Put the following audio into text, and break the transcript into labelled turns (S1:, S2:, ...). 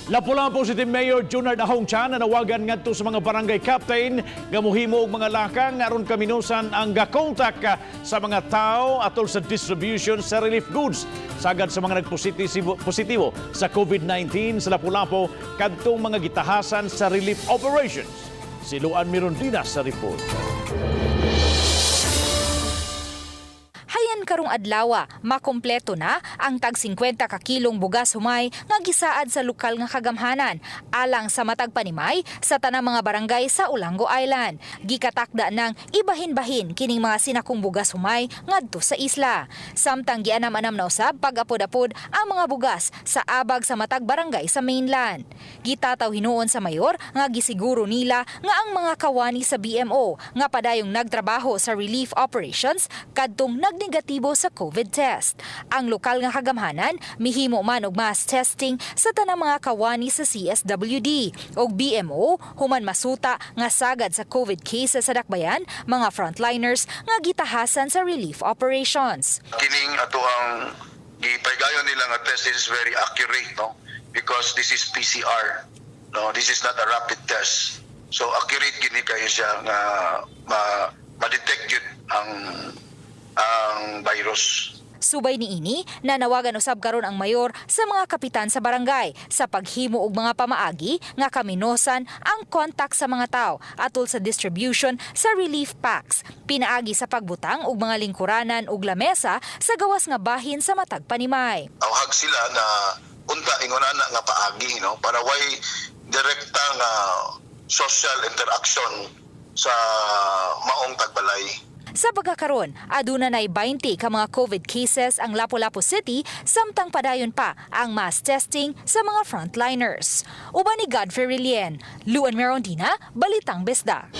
S1: Lapu-Lapu City Mayor Junard Ahong Chan nanawagan ngadto sa mga barangay captain nga mohimo og mga lakang aron kaminusan ang gakontak sa mga tao atol sa distribution sa relief goods sagad sa mga nagpositibo positibo sa COVID-19 sa Lapu-Lapu kadtong mga gitahasan sa relief operations. Si Luan Mirondina sa report.
S2: Hayan karong adlawa, makumpleto na ang tag 50 ka kilong bugas humay nga gisaad sa lokal nga kagamhanan alang sa matag panimay sa tanang mga barangay sa Olango Island. Gikatakda ng ibahin-bahin kining mga sinakong bugas humay ngadto sa isla. Samtang gianam-anam na usab pag-apod-apod ang mga bugas sa abag sa matag barangay sa mainland. Gitataw hinuon sa mayor nga gisiguro nila nga ang mga kawani sa BMO nga padayong nagtrabaho sa relief operations kadtong nagnegatibo sa COVID test. Ang lokal nga kagamhanan mihimo man og mass testing sa tanang mga kawani sa CSWD og BMO human masuta nga sagad sa COVID cases sa Dakbayan, mga frontliners nga gitahasan sa relief operations.
S3: Kining ato ang gipaygayon nila nga test is very accurate, no, because this is PCR, no? This is not a rapid test, so accurate gini kayo siya nga ma ma-detect yun ang virus.
S2: Subay niini, nanawagan usab karon ang mayor sa mga kapitan sa barangay sa paghimo og mga pamaagi nga kaminosan ang kontak sa mga tao atol sa distribution sa relief packs pinaagi sa pagbutang og mga lingkuranan ug lamesa sa gawas nga bahin sa matag panimay.
S3: Awhag sila na unta ingon ana nga paagi, no, para way direkta nga social interaction sa maong tagbalay.
S2: Sa pagkakaron, aduna nay 20 ka mga COVID cases ang Lapu-Lapu City samtang padayon pa ang mass testing sa mga frontliners. Uban ni Godfrey Relien, Luan Merondina, Balitang Bisdak.